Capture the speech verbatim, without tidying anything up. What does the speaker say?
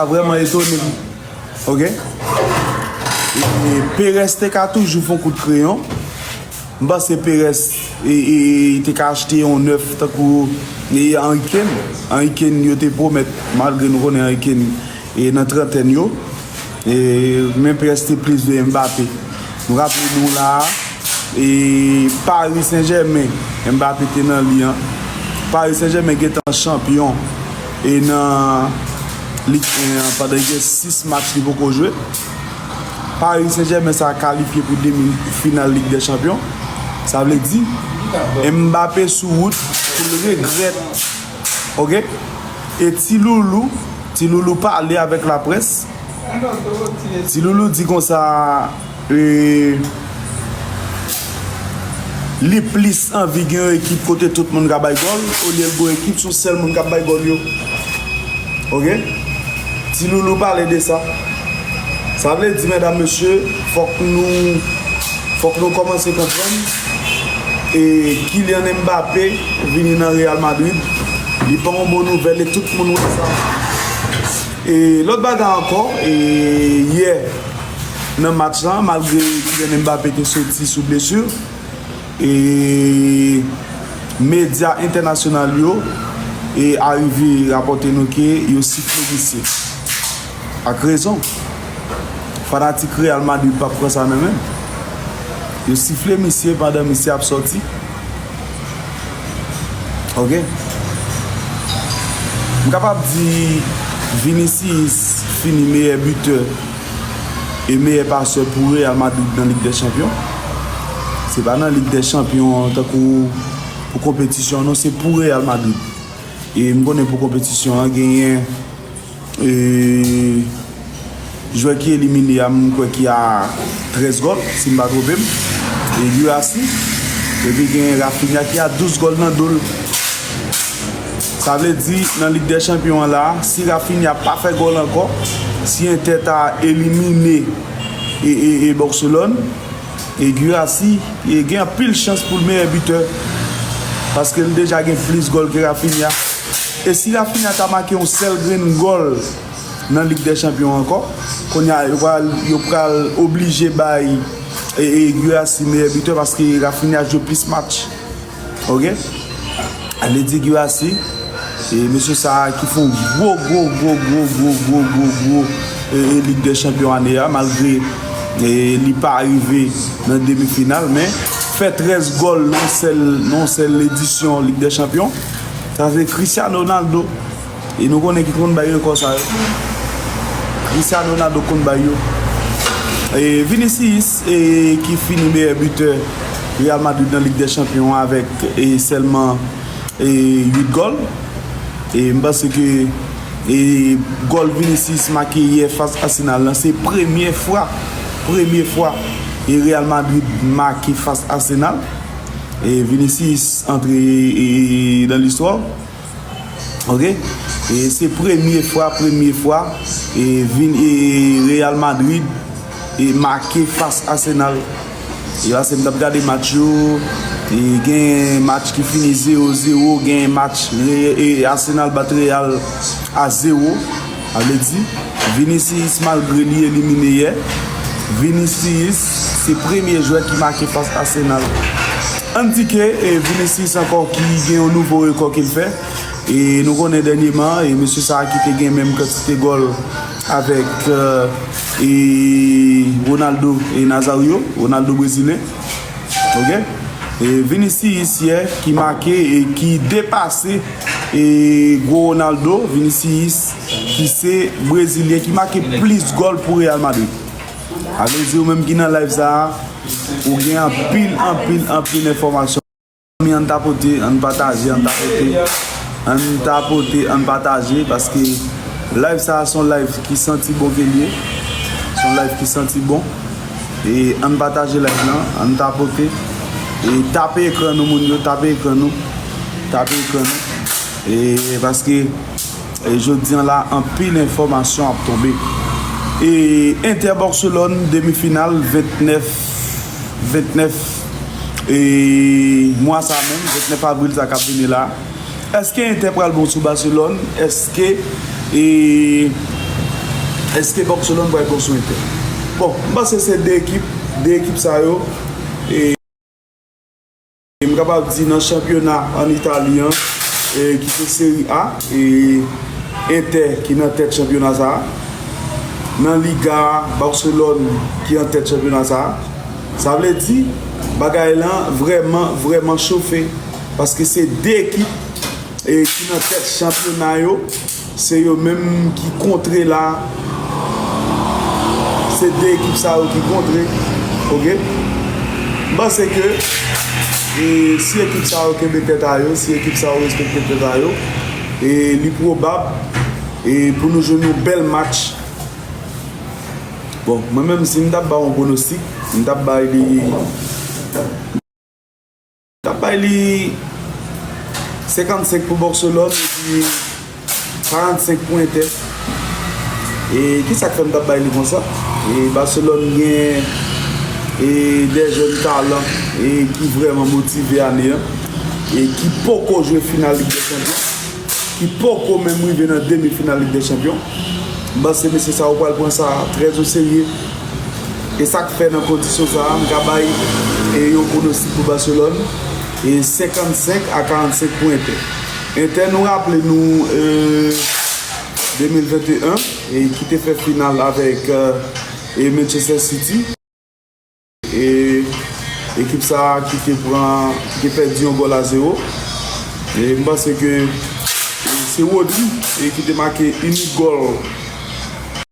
Sa vrèman etone m. Oke? E Perez te ka toujou fè yon kout kreyon. M panse Perez e, e, te ka achte yon nèf tankou e Harry Kane. Harry Kane yo te pwomèt, malgre nou konnen Harry Kane e nan trantèn yo. E, men Perez te plis vle Mbappé. Nou raple nou la, e Paris Saint-Germain, Mbappé te nan li an. Paris Saint-Germain gentan chanpyon e nan Ligue un an pandan gen sis match li poko jwe. Paris Saint-Germain sa kalifye pou demi final Ligue des Champions. Sa vle di Mbappé sou wout pou l regrèt. Oke? E Ti Loulou, Ti Loulou pale avèk laprès. Ti Loulou di konsa, e, li plis anvi gen yon ekip kote tout moun ka bay gòl, olye l gen yon ekip se yon sèl moun k ap bay gòl yo. Oke? Ti Loulou pale de sa. Sa vle di, medam, mesye, fòk nou, fòk nou kòmanse konprann. E Kylian Mbappé vini nan Real Madrid, li pa yon bon nouvèl e tout moun wè sa. E lòt bagay ankò, e yè nan match lan, malgre Kylian Mbappé te soti sou blesi, e medya entènasyonal yo e arive rapòte nou ke yo sifle misye. Ak rezon. Fanatik Real Madrid p ap pran sa nan men l. Yo sifle misye pandan misye ap sòti. Oke? M kapab di Vinicius fini meyè bitè e meyè pasè pou Real Madrid nan Lig dè Chanpyon. Se pa nan Lig dè Chanpyon tankou pou konpetisyon an, non, se pou Real Madrid. E m konnen pou konpetisyon an, genyen, e, jwè ki elimine a, m kwè ki a trèz gòl, si m pa twonpe m. E Guirassy. Epi genyen Raphinha ki a douz gòl nan do l. Sa vle di, nan Lig dè Chanpyon an la, si Raphinha pa fè gòl ankò, si Inter ta elimine e, e, e Barcelone, e Guirassy, e gen anpil chans pou l meyè bitè. Paske l deja gen plis gòl ke Raphinha. E si Raphinha ta make yon sèl grenn gòl nan Lig dè Chanpyon ankò, kounye a, yo pral, yo pral oblije bay, e, e Guirassy meyè bitè paske Raphinha jwe plis match. Oke? Sa vle di Guirassy, e mesye sa a ki fè yon gwo, gwo, e, e Lig dè Chanpyon ane a, malgre, e, li pa rive nan demi final, men fè trèz gòl nan yon sèl, nan yon sèl edisyon Lig dè Chanpyon. Sa se Cristiano Ronaldo. E nou konnen ki konn bay rekò sa yo. Cristiano Ronaldo konn bay yo. E Vinicius, e, ki fini meyè bitè Real Madrid nan Lig dè Chanpyon avèk, e, sèlman, e, uit gòl. E m panse ke, e, gòl Vinicius make yè fas Arsenal lan, se premye fwa, premye fwa, e Real Madrid make fas Arsenal. E Vinicius antre, e, e, nan listwa. Oke? E se premye fwa, premye fwa, e vin, e Real Madrid, e make fas Arsenal. E paske m t ap gade match yo, e gen match ki fini zewo zewo, gen match Re-, e Arsenal bat Real a zewo. Sa vle di, Vinicius, malgre li elimine yè, Vinicius se premye jwè ki make fas Arsenal. Ann di ke, e, Vinicius ankò ki gen yon nouvo rekò ke l fè. E nou konnen dènyeman, e mesye sa a ki te gen menm kantite gòl avèk, e, e, Ronaldo e Nazario, Ronaldo brezilyen. Oke? E Vinicius yè ki make e ki depase, e, gwo Ronaldo, Vinicius ki se brezilyen ki make plis gòl pou Real Madrid. Sa vle di ou menm ki nan live sa a, ou gen anpil, anpil, anpil enfòmasyon. Mezanmi, ann tapote, ann pataje, ann tapote, ann tapote, ann pataje, paske live sa a se yon live ki santi bon ke l ye. Se yon live ki santi bon. E ann pataje live lan, ann tapote. E tape ekran nou, moun yo, tape ekran nou. Tape ekran nou. E paske, e jodi an la, anpil enfòmasyon ap tonbe. E Inter Barcelone, demi final, vennèf, vennèf, e mwa sa menm, vennèf avril sa k ap vini la. Èske Inter pral bon sou Barcelone? Èske, e, Èske Barcelone pral pran sou Inter? Bon, m panse se de ekip, de ekip sa yo, e, e m kapab di nan chanpyona an Itali an, e, ki se Serie A, e Inter ki nan tèt chanpyona sa a. Nan Liga a, Barcelone ki an tèt chanpyona sa a. Sa vle di, bagay lan vrèman, vrèman chofe. Paske se de ekip e ki nan tèt chanpyona yo, se yo menm ki kontre la. Se de ekip sa yo ki kontre. Oke? M panse ke, e, si ekip sa yo kenbe tèt a yo, si ekip sa yo respekte tèt a yo, e li pwobab, e pou nou jwenn yon bèl match. Bon, mwen menm, si m t ap ba yon pwonostik, m t ap bay li, t ap bay li senkannsenk pou Barcelone epi karannsenk pou Inter. E kisa k fè m t ap bay li konsa? E Barcelone gen, e, de jèn talan, e ki vrèman motive ane an, e ki poko jwe final Lig dè Chanpyon, ki poko menm rive nan demi final Lig dè Chanpyon. M panse mesye sa yo pral pran sa trè o serye. E sa k fè nan kondisyon sa a, m ka bay, e, yon pwonostik pou Barcelone, e senkannsenk a karannsenk pou Inter. Inter, nou raple nou, e, de mil venteyen, e ki te fè final avèk, e, e Manchester City. E ekip sa a ki te pran, ki te pèdi yon gòl a zewo. E m panse ke, e, se Rodri, e ki te make inik gòl